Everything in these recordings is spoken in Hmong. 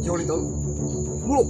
Yog li ntawd, mus.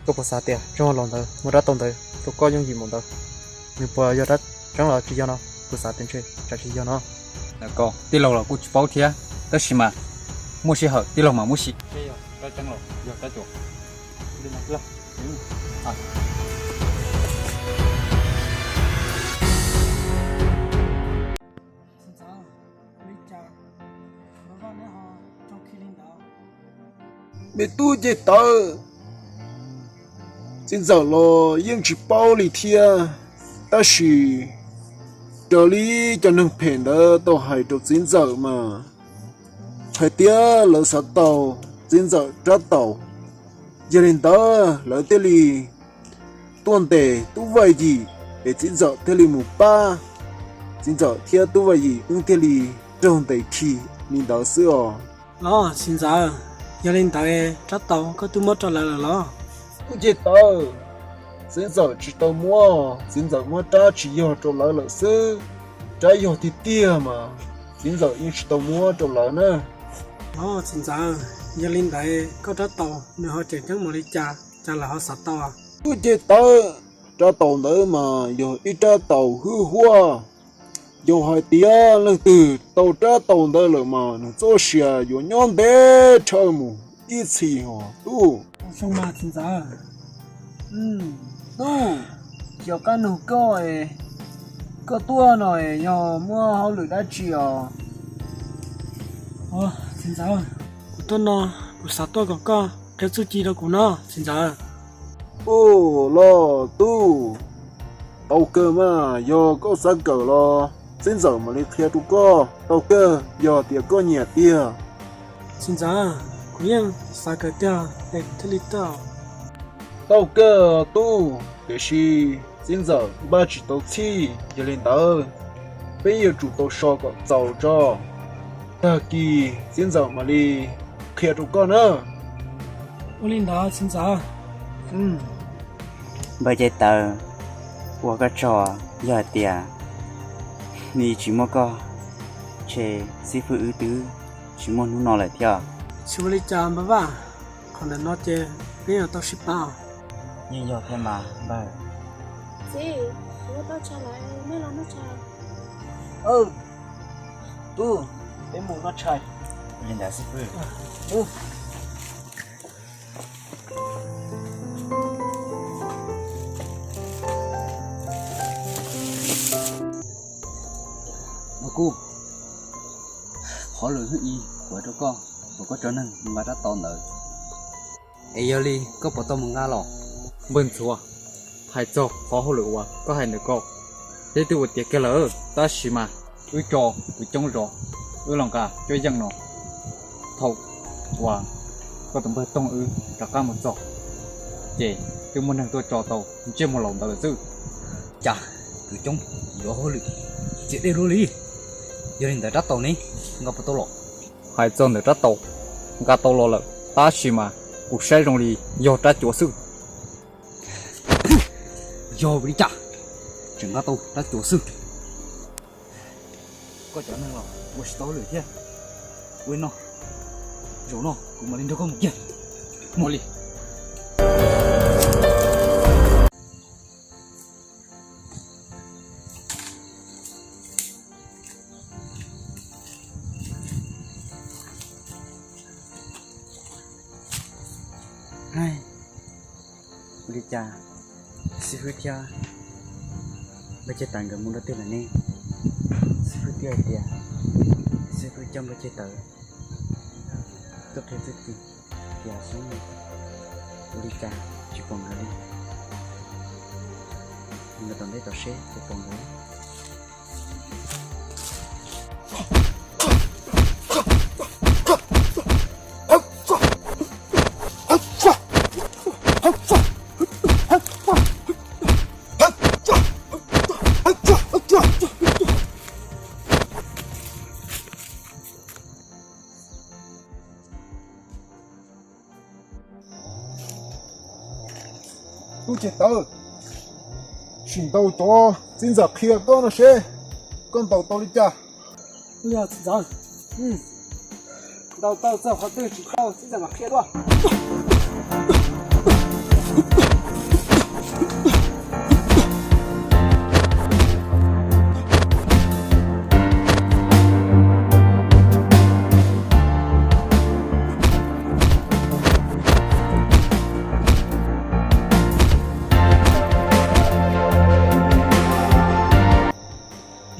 Koj puas xav tias tsob hau los ntawd muaj rab taus ntawd rau koj yooj yim mus ntawd, nws puas yog rab tseeb los tsis yog no? Kuv xav tias ntshe tsam tsis yog no. Tij laug los kuj tsis paub thiab, tab sis mas muaj sij hawm tij laug mas muab sim seb yog rab tseeb los yog rab cuav. Me tub ncej tawv, txiv ntxawm los yeej tsis paub li thiab, tab sis raws li cov neeg phem ntawd tau hais rau txiv ntxawm mas hais tias lawv xav tau txiv ntxawm rab taus. Yog li ntawd lawv thiaj li tuaj ntes Tub Vaj Yim, es txiv ntxawm thiaj li mus pab, txiv ntxawm thiab Tub Vaj Yim wb thiaj li raug ntes khi li ntawd xwb os. Los txiv ntxawm, yog li ntawd rab taus koj twb muab rau lawv lawm los? Tub ncej tawv, txiv ntxawm tsis tau muab, txiv ntxawm muab rab tsis yog rau lawv lawm xwb. Rab yog tiag tiag mas txiv ntxawm yeej tsis tau muab rau lawv na. Los txiv ntxawm, yog li ntawd koj rab taus nws ho tseem ceeb npaum li cas, cas lawv ho xav tau? Tub ncej tawv, rab taus ntawd mas yog ib rab taus hwj huaj. Yog hais tias leej twg tau rab taus ntawd lawm mas nws txoj sia yuav nyob ntev dhawv mus ib txhis os tub. Tub, yog qab nug koj, koj tuaj no yog muaj hauj lwm dab tsi os? Txiv ntxawm, kuv tuaj no kuv xav tuaj kom koj qhia txuj ci rau kuv no txiv ntxawm. Ub, los tub, tau kawg mas, yog koj xav kawm los txiv ntxawm mam li qhia rau koj. Tau kawg, yog tias koj nyiam tiag. Txiv ntxawm, kuv yeej xav kawm tiag es kuv thiaj li tuaj. Tau kawg tub, tiam sis txiv ntxawm npaj tsis tau txhij, yog li ntawd peb yuav tsum tau so kom txaus tso. Tag kis txiv ntxawm mam li qhia rau koj na. Ua li ntawd txiv ntxawm. Npawg Cai Taw, ua koj tsaug, yog hais tias nws tsis muaj koj, ntshe xib fwb wb twb tsis muaj hnub no lawm thiab. Tsis ua li cas npawg Vaj, qhov ntawm no ces peb yuav tau sib pab. Yeej yog thiab mas npawg. Txiv, kuv yuav tau tshais lawm, nej los noj tshais. Tub, peb mus noj tshais. Li ntawd xib fwb. Mas kuv, qhov lus ib kuv hais rau koj, uas koj cov neeg nqa rab taus ntawd, es yog li koj puas tau mus nqa los? Npawg Ntxhuav, hais txog qhov hauj lwm uas koj hais ntawm koj, peb twb ua tiav kiag lawm, tab sis mas wb tso kwv coob zos, wb los nqa cuab yeej no. Thaum uas koj tus npawg Toog wb rov qab mus txog, ces twb muaj neeg tuaj tso tau ntsej muag laus ntawd lawm xwb. Cas kwv coob yuav hauj lwm txias dej luaj li. Yog li ntawd rab taus ne, nqa puas tau los? Hais txog ntawm rab taus, nqa tau los lawm, tab sis mas kuv saib zoo li yog rab cuav xwb. Yog vim li cas tseem nqa tau rab cuav xwb? Koj cov neeg los ua tsis tau hauj lwm thiab. Ua li no, zaum no kuv mam li nrog koj mus kiag. Mus li. Ua li cas xib fwb thiab npawg Cai Taw nkawd mus dua twg lawm ne? Xib fwb twb hais tias xib Xib fwb coj npawg Ceg Tawv tuaj qhia txuj ci tias Xyoob ua li cas tsis pom nkawd li. Mus tom ntej tom seb puas pom nkawd. Tub Ceg Tawv, sim ntaus cov txiv ntxawm qhia koj no seb koj ntaus tau li cas. Txiv ntxawm, ntaus tau txog qhov twg tsis tau txiv ntxawm mam qhia dua.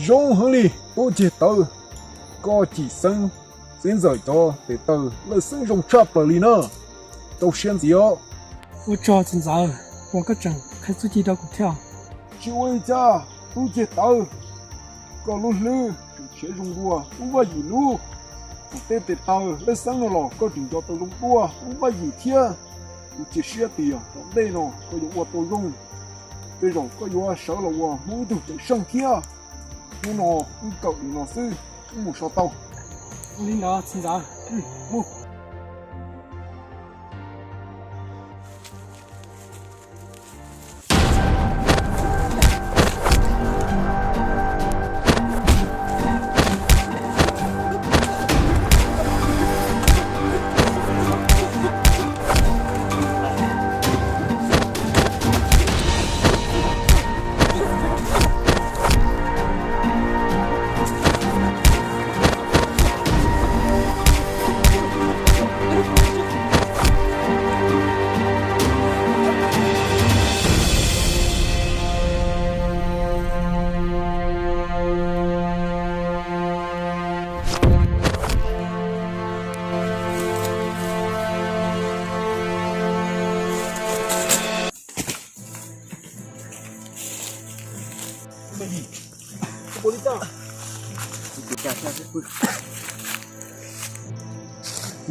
Zoo heev li Tub Ceg Tawv, koj cim xeeb txiv ntxawm cov tes taw lawj xeeb zoo tshaj plaws li na. Rau siab ntxiv os. Ua tsaug txiv ntxawm uas koj tseem qhia txuj ci rau kuv thiab. Tsis ua li cas Tub Ceg Tawv, koj lub hlwb tseem siav zoo dua lub vaj yim lub. Kuv tej tes taw lawj xeeb no los koj tseem nco tau zoo dua lub vaj yim thiab. Kuv cia siab tias tom ntej no koj yuav ua tau zoo, tej zaum koj yuav sawv los ua Hmoob ib tug cawm seej thiab. Hnub no wb kawm li no xwb, wb mus so tau. Ua li ntawd txiv ntxawm, mus.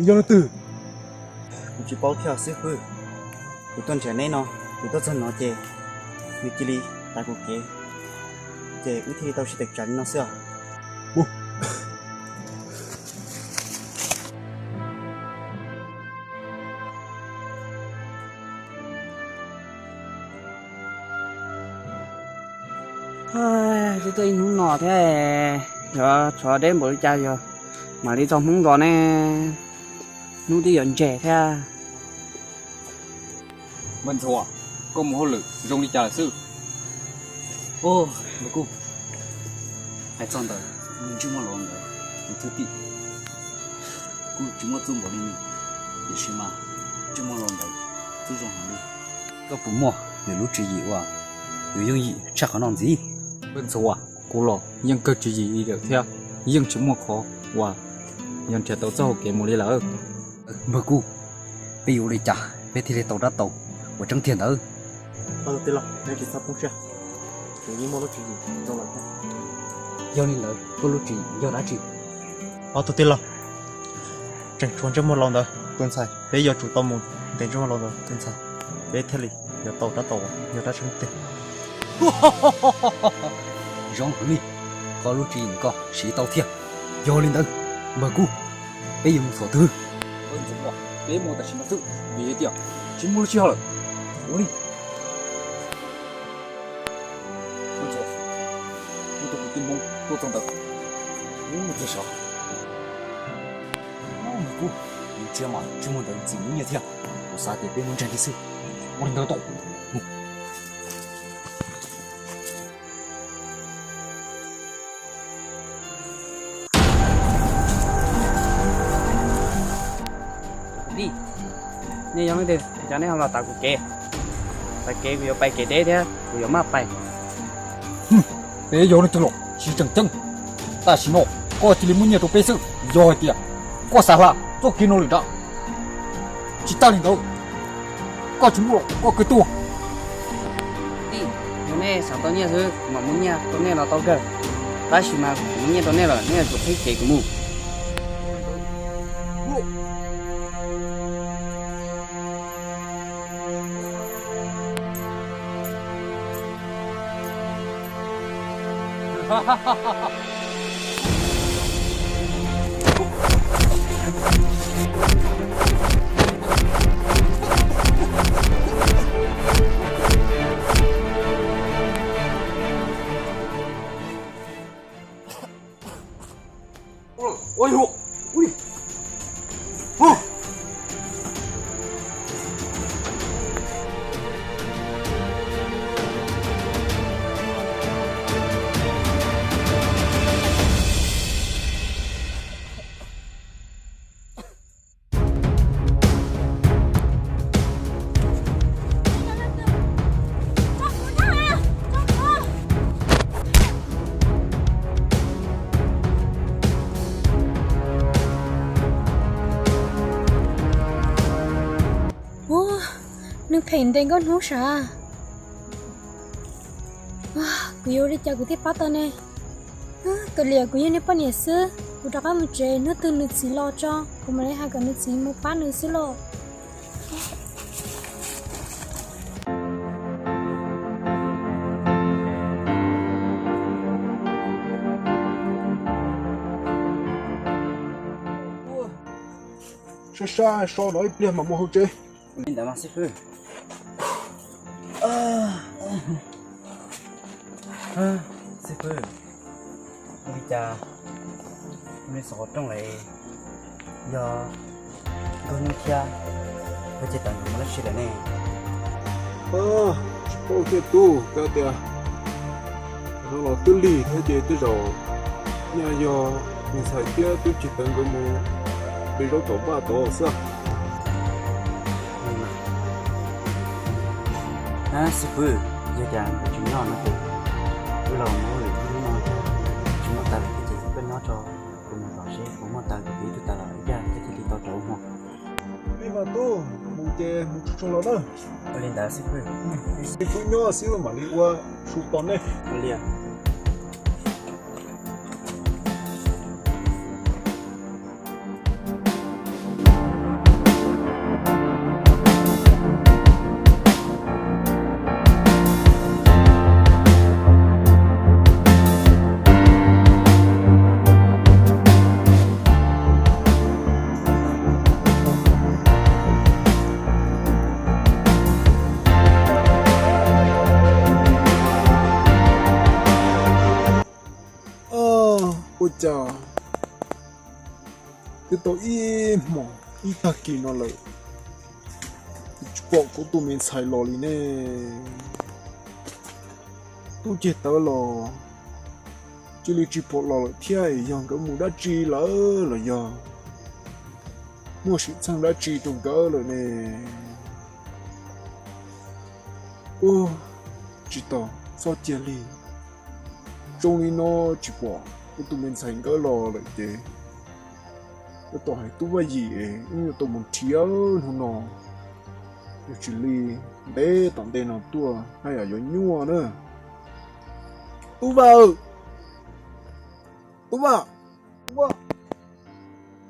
Yog leej twg? Kuv tsis paub thiab xib fwb. Kuv tuaj nrhiav neb no, kuv tuaj txog no ces nws cia li tav kuv kev, ces wb thiaj li tau sib tawm tsam li no xwb os. Twb tuaj ib hnub no thiab, yog tsov deb npaum li cas yog mam li txog Hmoob Nplog ne, hnub twb yuav ntseg thiab. Npawg Ntxhuav, koj mus hauj lwm zoo li cas lawm xwb? Os, npawg Kuj, hais txog ntawm ntsej muag laus ntawd, tus thwj tim, kuj tsis muaj txuj npaum li nws, tiam sis mas ntsej muag laus ntawd txuj zoo heev li. Koj puas muaj lwm lub tswv yim uas yuav yooj yim tshaj qhov no ntxiv? Npawg Ntxhuav, kuv los yeej kawg tswv yim li lawm thiab, yeej tsis muaj qhov uas yog nrhiav tau txoj hau kev mus li lawm. Npawg Kuj, peb yuav ua li cas peb thiaj li tau rab taus uas tseeb tiag ntawd? Ob tug tij laug, neb tsis txhob poob siab, kuv yeej muaj lub tswv yim zoo lawm thiab. Yog li ntawd koj lub tswv yim yog dab tsi? Ob tug tij laug, tseem tshuav ntsej muag laus ntawd tus ntxhais, peb yuav tsum tau mus ntes ntsej muag laus ntawd tus ntxhais, peb thiaj li yuav tau rab taus uas yog dab tseeb tiag. Zoo heev li, koj lub tswv yim koj siv tau thiab. Yog li ntawd, npawg Kuj, peb yuav mus thaum twg? Peb mus tam sim no xwb, vim tias tsis muaj lub sij hawm lawm. Ua li. Tus kwv tij Hmoob tuaj txog ntawd, ub, tiag sav. Npawg Kuj, ntshe mas ntsej muag ntawd ntxim nyiam thiab, kuv xav tias peb muab ntsaig kiag xwb. Ua li ntawd tau. Kwv tij, nej yog leej twg, cas nej ho los tav kuv kev? Tav kev kuv yuav pais kev deb thiab kuv yuav maj pais. Peb yog leej twg los tsis tseem ceeb, tam sim no koj cia li muab nyiaj rau peb xwb. Yog hais tias koj xav hla txoj kev no lawm nrad, tsis tas li ntawd koj tsis muaj koj kwv tuaj. Tij, yog nej xav tau nyiaj xwb kuv mam muab nyiaj rau nej los tau kawg. Tab sis mas kuv muab nyiaj rau nej lawm, nej yuav tsum qhib kev kuv mus. Ua, nws phem ntev nkauj hnub sav. Kuv yuav ua li cas kuv thiaj pab tau ne? Kav liam, kuv yog nws poj niam xwb, kuv rov qab mus tsev, hnub twg nws txiv los tso kuv mam li hais kom nws txiv mus pab nws xwb los. Sab sab so no ib pliag mam mus hauv tsev. Li ntawd mas xib fwb. Xib fwb, ua li cas nej xov qhov rooj lawm, yog nkauj hnub thiab, koj ces tawm nkawd mus dab tsi lawm ne? Tsis paub thiab tub, kab tias no los twb lig thiab ces tej zaum nyaj yog me ntxhais thiab tub ces tawm nkawd mus de zaub tom vaj tod xwb. Xib fwb, yog tias nkawd tsis nyob no ces wb los mus lwm hnub no, tsis muaj tas lawm thiab ces koj nyob tso, kuv mus tom seb puas muaj tas, kuv ib tug tas los ib pliag thiaj li tau rau hmo. Li mas tub, mus ces mus tsuag tsuag los na. Ua li ntawd xib fwb. Xib fwb nyob xwb mam li ua su tos nej. Ua li. Ua cas twb tau ib hmos ib tag kis no lawm, tsis pom kuv tus me ntxhais los li ne. Tub ceg tawv los cia li tsis pom los lawm thiab, yog nkawd mus dab tsi lawm los yog muaj sim txheej dab tsi rau nkawd lawm ne? Ub, tsis tau, txhob cia li zoo li no, tsis pom kuv tus me ntxhais nkawd los lawm ces tab tom hais tub Vaj Yim es wb yuav tau mus nrhiav hnub no, yog tsis li ntev tom ntej no tuaj haj yam yuav nyuaj na. Tub Vaj, Tub Vaj, Tub Vaj,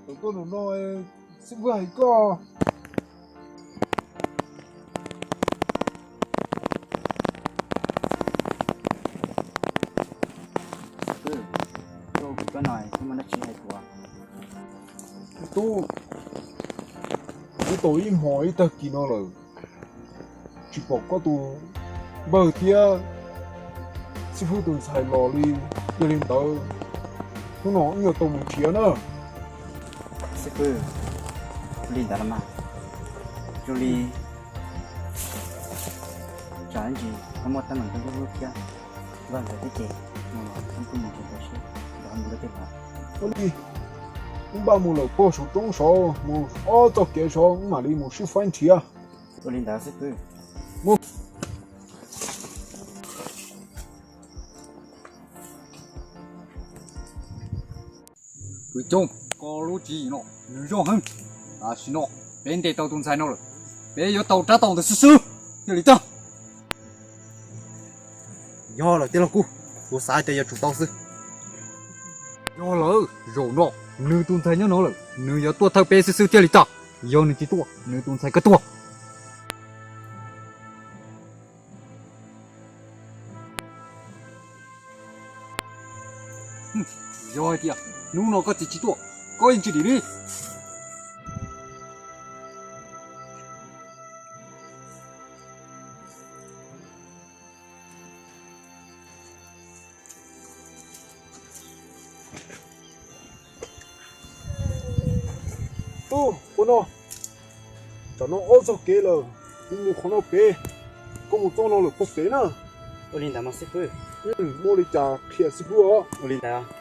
tawm tuaj ntawm no, xib fwb hais koj. Xib fwb, koj no koj muaj dab tsi hais kuv? Tub, twb tau ib hmos ib tag kis no lawm, tsis pom koj tus npawg thiab xib fwb tus ntxhais los li. Yog li ntawd, hnub no wb yuav tau mus nrhiav na. Xib fwb, li ntawd los mas, zoo li tsam ntsis ho muaj teeb meem rau lub hlub thiab. Npaj nkawd thiab ces mus los wb kuj mus nrhiav nkawd seb nkawd ho mus rau twg lawm. Ua li, wb npaj mus lawm puag saum roob saud, mus ob txoj kev saud wb mam li mus sib faib nrhiav. Ua li ntawd xib fwb. Mus. Xyooj, koj lub tswv yim no nws zoo heev. Tam sim no peb ntes tau tus ntxhais no lawm, peb yuav tau rab taus ntawd xwb xwb thiaj li tag. Yog lawm tij laug Kub, kuv xav tias yuav tsum tau xwb. Yog lawm, zaum no nws tus ntxhais nyob no lawm, nws yuav tuaj thawj peb xwb xwb thiaj li tag. Yog nws tsis tuaj, nws tus ntxhais kawg tuag. Yog hais tias hnub no koj txiv tsis tuaj, koj yeej tsis dim li. Ub, ua no, tam no ob txog kev lawm, kuv mus qhov no pem, koj mus txoj no lawm puag pem na. Ua li ntawd mas xib hwb. Muaj li cas qhia xib hwb os. Ua li ntawd.